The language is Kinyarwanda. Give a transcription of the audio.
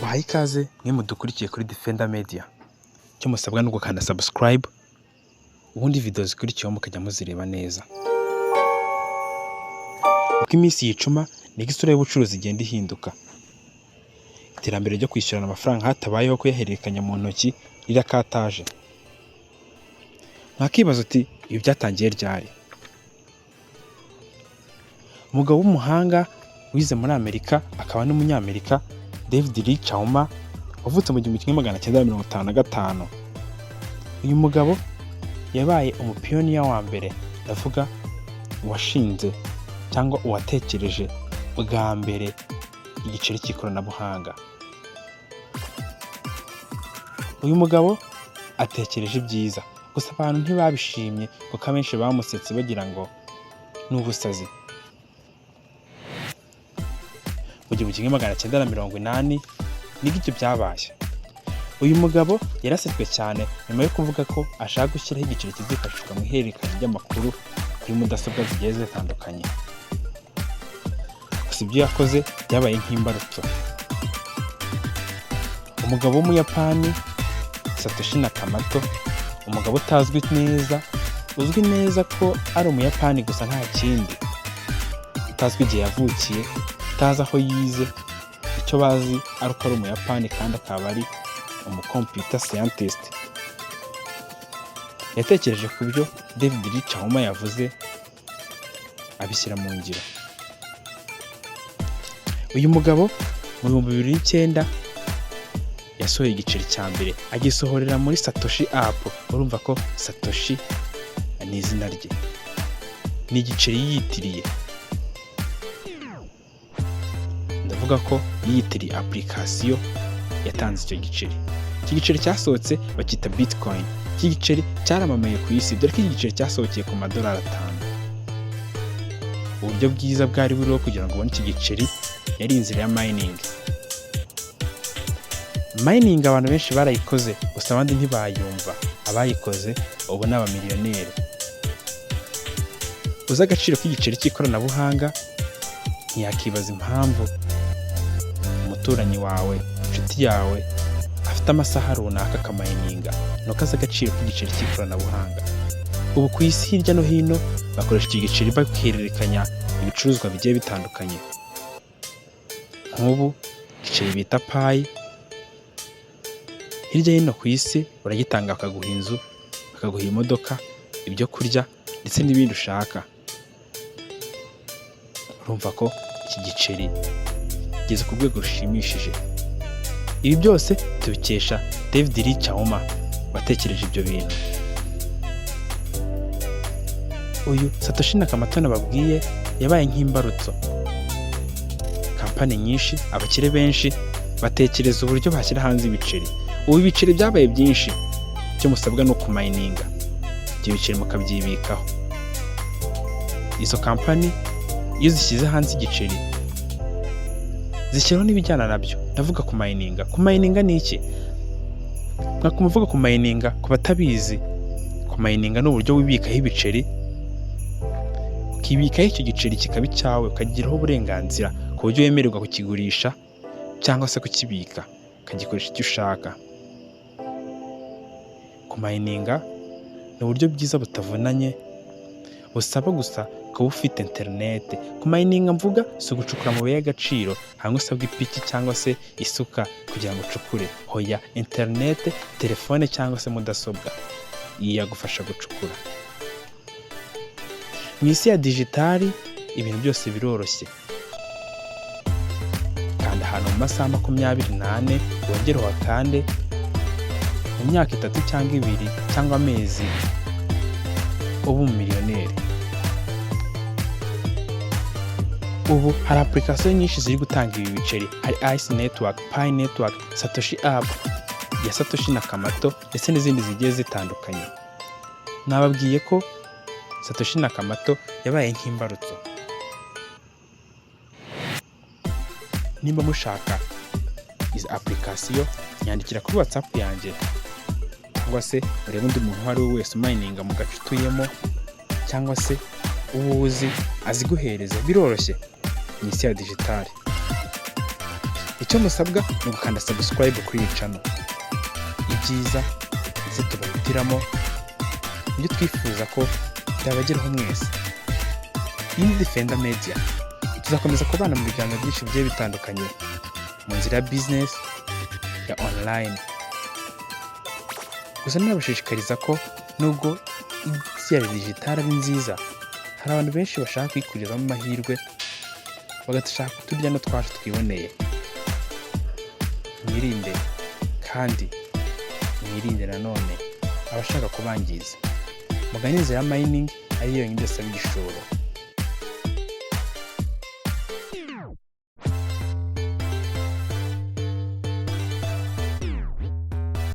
Tubahaye ikaze mwe mudukurikiye kuri Defender Media. Icyo musabwa ni ugukanda subscribe, ubundi video zikurikiyeho mukajya muzireba neza. Uko iminsi yicuma niko isura y'ubucuruzi igenda ihinduka. Iterambere ryo kwishyurana amafaranga hatabayeho kuyahererekanya mu ntoki rirakataje. Mwakibaza uti: "Ibi byatangiye ryari?" Umugabo w'umuhanga wize muri Amerika akaba n'umunyamerika, David Lee Chauma, wavutse mu 1955. Uyu mugabo yabaye umupiyoniya wa mbere, ndavuga uwashinze cyangwa uwatekereje bwa mbere igiceri cy'ikoranabuhanga. Uyu mugabo atekereje ibyiza, gusa abantu ntibabishimye kuko abenshi bamusetse bagira ngo ni ubusazi. Mu 1980 nibwo ibyo byabaye. Uyu mugabo yarasetswe cyane nyuma yo kuvuga ko ashaka gushyiraho igiceri kizifashishwa mu ihererekanya ry'amakuru kuri mudasobwa zigiye zitandukanye. Gusa ibyo yakoze byabaye nk'imbarutso. Umugabo w'Umuyapani Satoshi Nakamoto, umugabo utazwi neza, uzwi neza ko ari Umuyapani gusa nta kindi, utazwi igihe yavukiye, utazi aho yize, icyo bazi ari uko ari Umuyapani kandi akaba ari umu computer scientist. Yatekereje ku byo David Lee Chauma yavuze, abishyira mu ngiro. Uyu mugabo mu 2009 yasohoye igiceri cya mbere, agisohorera muri Satoshi App. Urumva ko Satoshi ni izina rye, ni igiceri yiyitiriye. Ndavuga ko yiyitiriye application yatanze icyo giceri. Iki giceri cyasohotse bacyita Bitcoin. Iki giceri cyaramamaye ku isi, dore ko iki giceri cyasohokeye ku madolari 5. Uburyo bwiza bwari buriho kugira ngo ubone iki giceri yari inzira ya mining. Mining abantu benshi barayikoze, gusa abandi ntibayumva. Abayikoze ubu ni abamiliyoneri. Uzi agaciro k'igiceri cy'ikoranabuhanga ntiyakibaza impamvu umuturanyi wawe, inshuti yawe, afite amasaha runaka akamayininga, nuko azi agaciro k'igiceri cy'ikoranabuhanga. Ubu ku isi hirya no hino bakoresha iki giceri bahererekanya ibicuruzwa bigiye bitandukanye. Nk'ubu igiceri bita Pi, hirya hino ku isi uragitanga bakaguha inzu, bakaguha imodoka, ibyo kurya ndetse n'ibindi ushaka. Urumva ko iki giceri kigeze ku rwego rushimishije. Ibi byose tubikesha David Lee Chauma watekereje ibyo bintu. Uyu Satoshi Nakamoto nababwiye yabaye nk'imbarutso. Kampani nyinshi, abakire benshi batekereza uburyo bashyira hanze ibiceri. Ubu ibiceri byabaye byinshi, icyo musabwa ni ukumayininga ibyo biceri mukabyibikaho. Izo kampani iyo zishyize hanze igiceri zishyiraho n'ibijyana nabyo. Ndavuga kumayininga. Kumayininga ni iki? Mwakumuvuga kumayininga, ku batabizi, kumayininga ni uburyo wibikaho ibiceri, ukibikaho icyo giceri kikaba icyawe, ukagiraho uburenganzira ku buryo wemererwa kukigurisha cyangwa se kukibika ukagikoresha icyo ushaka. Kumayininga ni uburyo bwiza butavunanye, busaba gusa kuba ufite interinete. Kumayininga mvuga si ugucukura amabuye y'agaciro hamwe usabwa ipiki cyangwa se isuka kugira ngo ucukure. Hoya, interinete, telefone cyangwa se mudasobwa, iyi yagufasha gucukura. Mu isi ya digitali ibintu byose biroroshye. Kanda ahantu mu masaha 24, wongere uhakande mu myaka 3 cyangwa 2 cyangwa amezi, ube umumiliyoneri. Ubu hari application nyinshi ziri gutanga ibi biceri. Hari Ice Network, Pi Network, Satoshi App ya Satoshi Nakamoto ndetse n'izindi zigiye zitandukanye. Nababwiye ko Satoshi Nakamoto yabaye nk'imbarutso. Nimba mushaka izi application, nyandikira kuri WhatsApp yanjye cyangwa se urebe undi muntu uwo ari we wese umayininga mu gace utuyemo cyangwa se uwo uzi aziguhereza. Biroroshye mu isi ya digitali. Icyo musabwa ni ugukanda subscribe kuri iyi channel. Ibyiza ndetse tubahitiramo ibyo twifuza ko byabageraho mwese. Iyi ni Defender Media. Tuzakomeza kubana mu biganiro byinshi bigiye bitandukanye mu nzira ya business ya online. Gusa nabashishikariza ko nubwo isi ya digital ari nziza, hari abantu benshi bashaka kwikurizamo amahirwe, bagashaka kuturya n'utwacu twiboneye. Mwirinde, kandi mwirinde nanone abashaka kubangiza. Mugane inzira ya mining, ariyo yonyine idasaba igishoro.